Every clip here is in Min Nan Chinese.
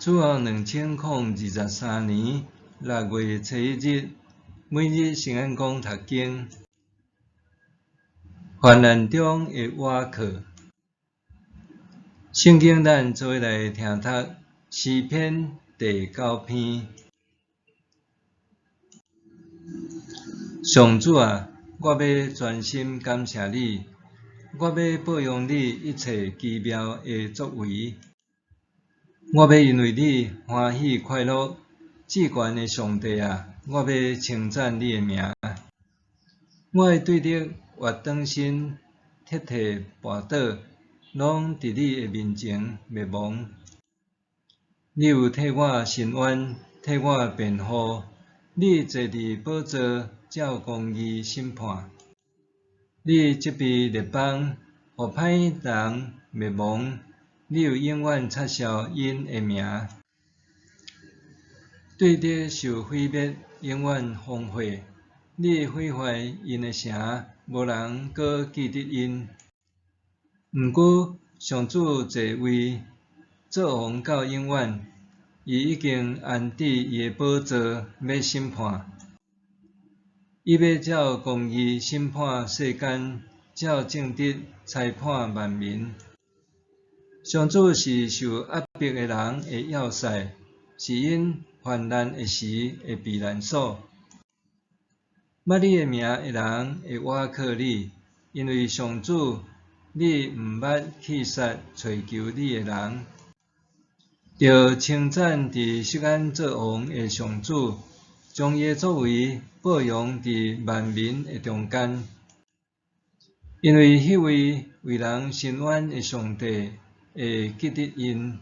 主後2023年6月初1日，每日聖安講讀經，患難中的倚靠。聖經咱做伙來聽讀詩篇第九篇。上主啊，我欲全心感謝你，我欲報揚你一切奇妙的作為。我欲因為你歡喜快樂，至懸的上帝啊，我欲稱讚你的名。我的對敵越轉身，徹體跋倒，攏佇你的面前滅亡。你有替我伸冤，替我辯護，你坐佇寶座，照公義審判。你責備列邦，予歹人滅亡。你有永遠擦消𪜶的名，對敵受毀滅，永遠荒廢。你毀壞𪜶的城，無人閣記得𪜶。毋過，上主坐位，做王到永遠，伊已經安置伊的寶座，欲審判。伊欲照公義審判世間，照正直裁判萬民。上主是受壓迫的人的要塞，是𪜶患難的時的避難所。捌你的名的人會倚靠你，因為上主，你毋捌棄殺揣求你的人。著稱讚佇錫安做王的上主，將伊的作為報揚佇萬民的中間。因為彼位為人伸冤的上帝會記得𪜶，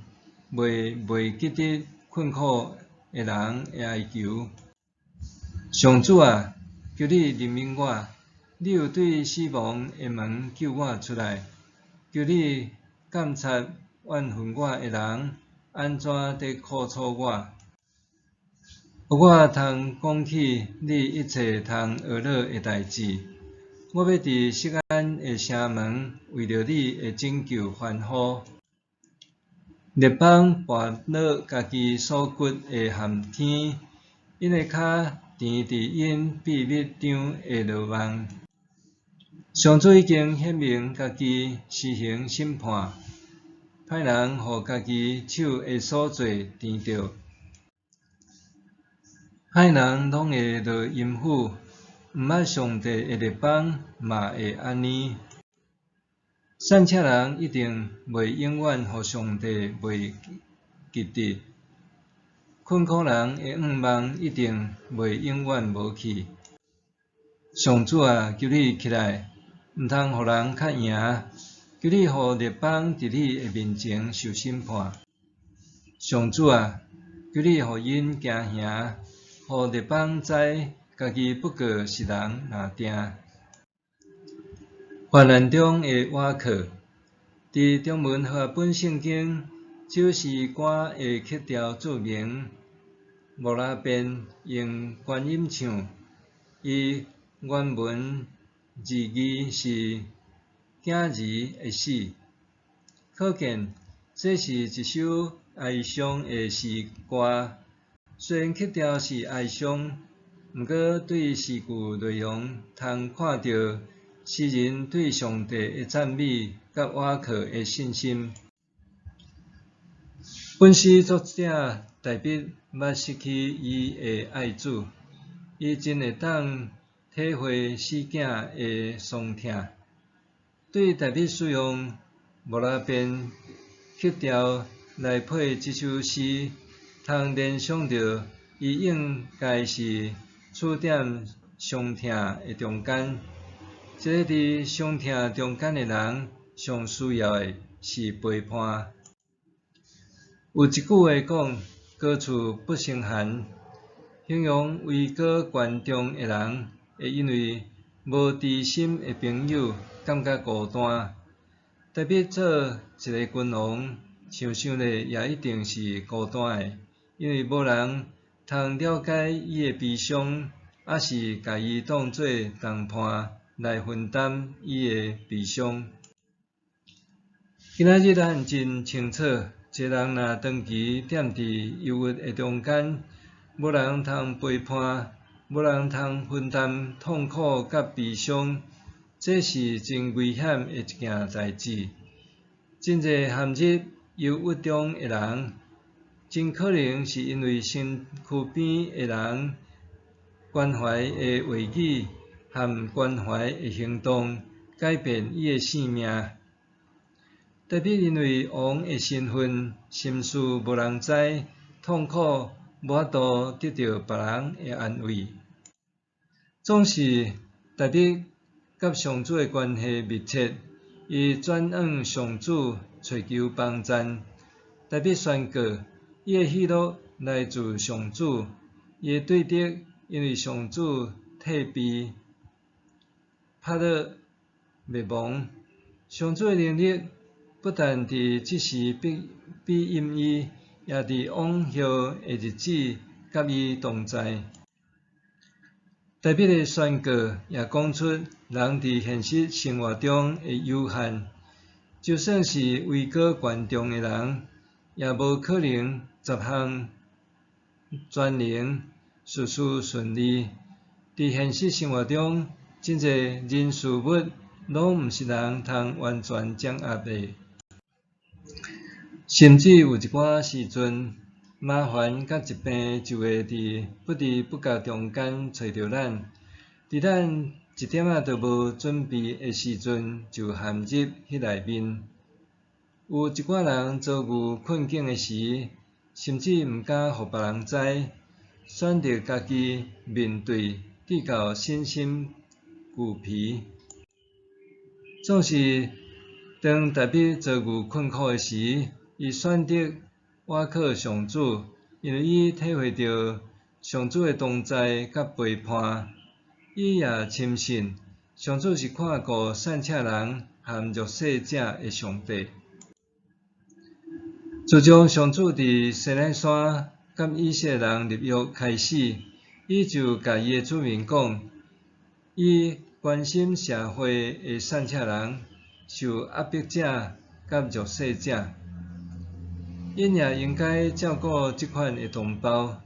袂記得困苦的人的哀求。上主啊，求你憐憫我，你有對死亡的門救我出來。求你監察怨恨我的人，按怎佇苦楚我。予我通講起你一切通學樂的代誌。我欲佇錫安的城門，為著你的拯救歡呼。列邦跋落家己所掘的陷坑，𪜶的跤挈佇𪜶秘密張的羅網。上主已經顯明家己施行審判，歹人予家己手的所做挈著。歹人攏會落陰府，毋捌上帝的列邦嘛會按呢。散赤人一定袂永遠予上帝袂記得，困苦人的願望一定袂永遠無去。上主啊，求你起來，毋通予人較贏，求你予列邦佇你的面前受審判。上主啊，求你予𪜶驚嚇，予列邦知家己不過是人若定。患難中的倚靠，佇中文和合本聖經，這首詩歌的曲調注明，摩拉便用觀音唱，伊原文字義是囝兒的死，可見這是一首哀傷的詩歌。雖然曲調是哀傷，毋過對詩句內容通看著詩人對上帝的讚美佮倚靠的信心。本詩作者大衛捌失去伊的愛子，伊真會當體會死囝的傷痛。對大衛使用摩拉便曲調來配這首詩，通聯想著伊應該是處踮傷痛的中間。一个佇傷痛中間的人，上需要的是陪伴。有一句話講：高處不勝寒，形容位高權重的人會因為無知心的朋友感覺孤單。大衛做一个君王，想想咧也一定是孤單的，因為無人通了解伊的悲傷，抑是共伊當做同伴來分擔伊的悲傷。今仔日咱真清楚，一个人若長期踮佇憂鬱的中間，無人通陪伴，無人通分擔痛苦佮悲傷，這是真危險的一件代誌。真濟陷入憂鬱中的人，真可能是因為身軀邊的人關懷的話語和關懷的行動，改變伊的性命。特別因為王的身份，心事無人知，痛苦無法度得著別人的安慰。總是大衛佮上主的關係密切，伊轉向上主揣求幫贊。大衛宣告，伊的喜樂來自上主，伊的對敵因為上主退避，拍落滅亡。上主的能力不但佇這時庇蔭伊，也佇往後的日子佮伊同在。大衛的宣告也講出人佇現實生活中的有限，就算是位高權重的人，也無可能十項全能，事事順利。佇現實生活中，真濟人事物攏毋是人通完全掌握的。甚至有一寡時陣，麻煩佮疾病就會佇不知不覺中間揣著咱，佇咱一點仔都無準備的時陣，就陷入彼內面。有一寡人遭遇困境的時，甚至毋敢予別人知，選擇家己面對，直到身心俱疲。總是當大衛遭遇困苦的時，伊選擇倚靠上主，因為伊體會著上主的同在佮陪伴。伊也深信上主是看顧散赤人和弱勢者的上帝。自從上主佇西奈山佮以色列人立約開始，伊就共伊的子民講，伊關心社會的散赤人、受壓迫者佮弱勢者。𪜶也應該照顧這款的同胞。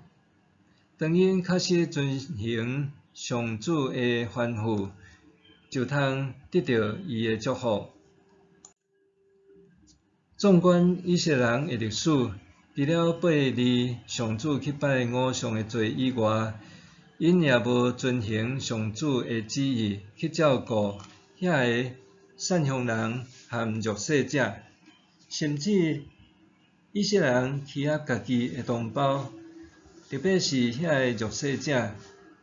當𪜶確實遵行上主的吩咐，就通得著伊的祝福。縱觀以色列人的歷史，除了背離上主去拜偶像的罪以外，𪜶也無遵行上主的旨意去照顧遐个散鄉人和弱勢者，甚至以色列人欺壓家己的同胞，特別是遐个弱勢者，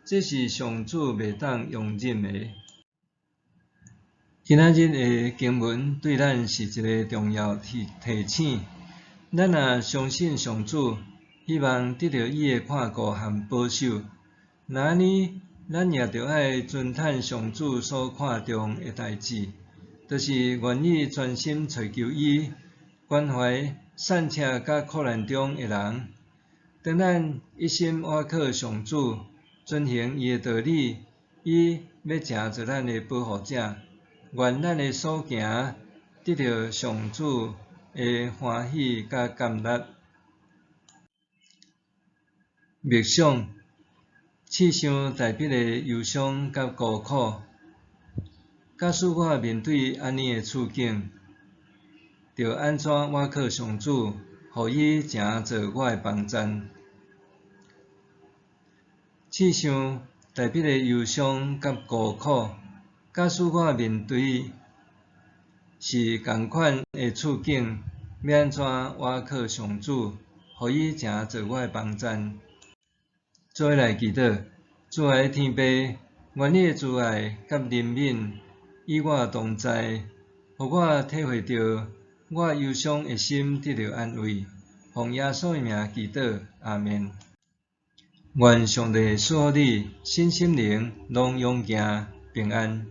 這是上主袂當容忍的。今仔日的經文對咱是一个重要提醒。咱若相信上主，希望得著伊的看顧和保守，那按呢，咱也著愛遵趁上主所看重的代誌，就是願意專心揣求伊，關懷散赤佮苦難中的人。當咱一心倚靠上主，遵行伊的道理，伊欲成做咱的保護者。願咱的所行得著上主的歡喜佮感納。默想，試想大衛的憂傷佮孤苦。假使我面對按呢的處境，著按怎倚靠上主，予伊成做我的幫贊？試想大衛的憂傷佮孤苦。假使我面對是仝款的處境，欲按怎倚靠上主，予伊成做我的幫贊？做伙來祈禱，主愛的天父，願你的慈愛佮憐憫與我同在，予我體會著我憂傷的心得著安慰。奉耶穌的名祈禱，阿們。願上帝賜福你，身心靈攏勇健平安。